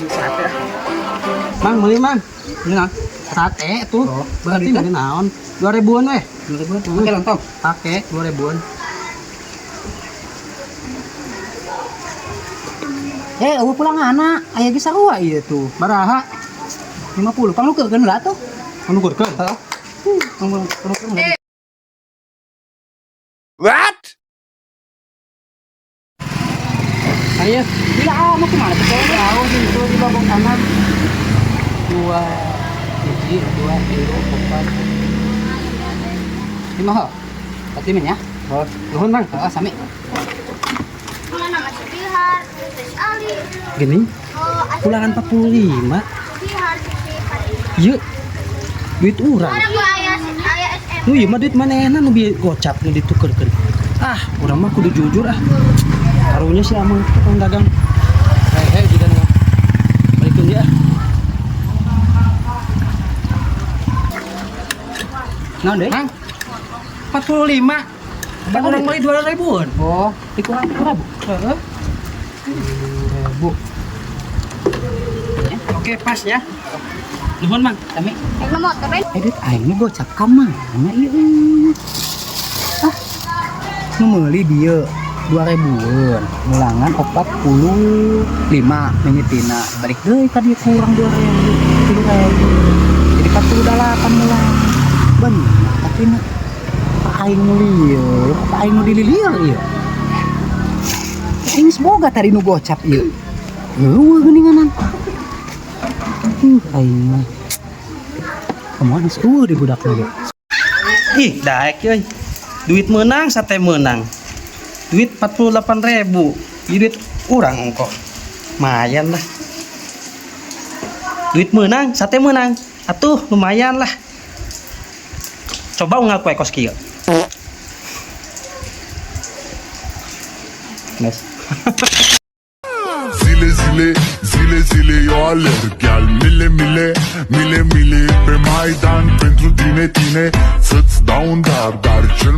Sate. Mang, beli Mang. Ini naon? Sate tuh. Oh, berarti duitnya? beli naon? 2000-an weh. 2000 pakai lontong. Pakai 2000-an. Eh, eueuh pulang anak, aya ge sarua ieu tuh. Baraha? 50. Panglukeurkeun lah tuh. Nukurkeun. Heeh. Panglukeurkeun. What? Ayo. Bila amat kumaha tuh? Jauh gitu di babak kanan. Dua, hiji, dua, tilu, empat. Lima heuh. 45 nya. Oh, nuhun Mang. Heeh, sami. Mana masih Bihar, terus Ali. Gini, Oh, pulangan 45. Bihar, Ieu duit urang. Orang gua ayah ayah SM. Nu ieu mah duit manehna nu bieu gocap nu ditukerkeun. Ah, urang mah kudu jujur ah. Karunya si amang tukang dagang. Hei, hei jiga nu. Balikeun dia ah. Naon deui? Mang. 45. Kan urang beli 2000-an. Oh, dikurang 1000. Heeh. 1000. Oke, pas ya. Nuhun, Mang. Sami. Naik motor, Ben. Eh, duit aing nu gocap ka mana ieu? Ah. Nu meuli dieu 2000-an, mulangan 45 mimitina. Balik deui ka dieu kurang 2000, 3000. Jadi 48 mulang. Bener, tapi na apa aing nu lieur, apa aing nu dililieur ieu? Aing geus boga tadi nu gocap ieu. Heueuh geuninganan. Aing mah. Kemana sih? Di budak lagi. Ih, daek euy. Duit menang, sate menang. Duit 48.000. Ieu duit urang ongkoh. Lumayan lah. Duit menang, sate menang. Atuh, lumayan lah. Coba unggal kue kos kieu. Mes. Zile, zile, zile, zile eu alerg. Iar mile, mile, mile, mile pe Maidan. Pentru tine, tine, să-ți dau un dar. Dar cel